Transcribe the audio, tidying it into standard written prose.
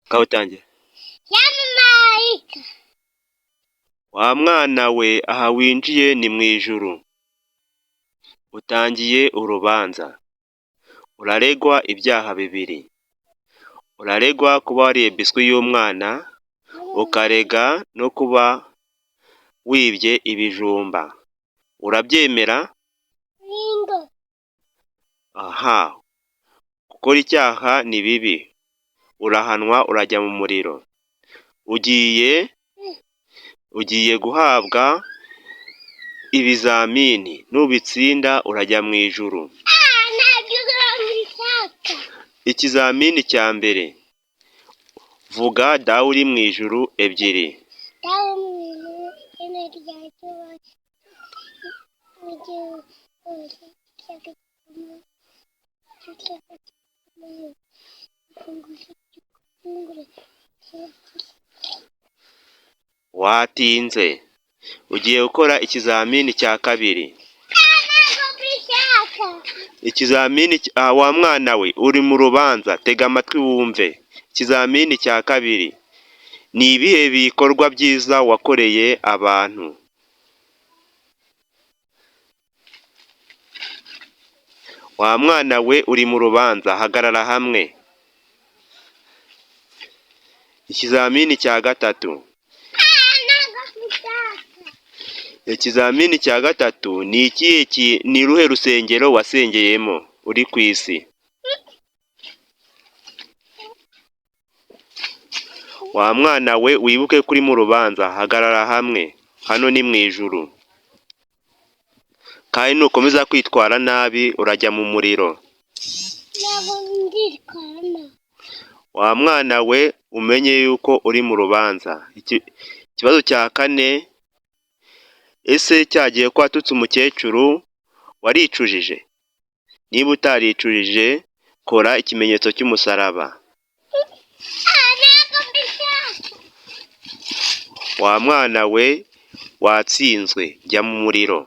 Ngaho tangira. Yamumarayika. Wa mwana we, aha winjiye ni mu ijuru. Utangiye urubanza. Uraregwa ibyaha bibiri. Uraregwa kuba wariye biswi y'umwana, ukarega no kuba wibye ibijumba. Urabyemera? Bingo. Aha. Gukora icyaha ni bibi. Urahanwa urajya mu muriro. Ugiye guhabwa ibizamini nubitsinda urajya mu ijuru. Ah, ntabwo mbishaka. Ikizamini cya mbere. Vuga dawe uri mu ijuru ebyiri. Dawe mu ijuru, izina ryawe ryubahwe. Mu gihugu hose, ishyaka Watinze. Ugiye gukora ikizamini cya kabiri. Ntabwo mbishaka. Ikizamini wa mwana we uri mu rubanza tega amatwi wumve. Ikizamini cya kabiri. Ni ibihe bikorwa byiza wakoreye abantu? Wa mwana we uri mu rubanza hagarara hamwe. Ikizamini cya gatatu. Ntabwo mbishaka. Ikizamini cya gatatu ni ikihe ni uruhe rusengero wasengeyemo uri ku isi? Wa mwana we wibuke ko uri mu rubanza hagarara hamwe hano ni mu ijuru. Kandi nukomeza kwitwara nabi urajya mu muriro. Ntabwo nditwara nabi. Wa mwana we umenye yuko uri mu rubanza. Ikibazo cya kane, ese cyagiye ko watutse umukecuru waricujije? Niba utaricujije kora ikimenyetso cy'umusaraba. Ah, ntabwo mbishaka. Wa mwana we watsinzwe jya mu muriro.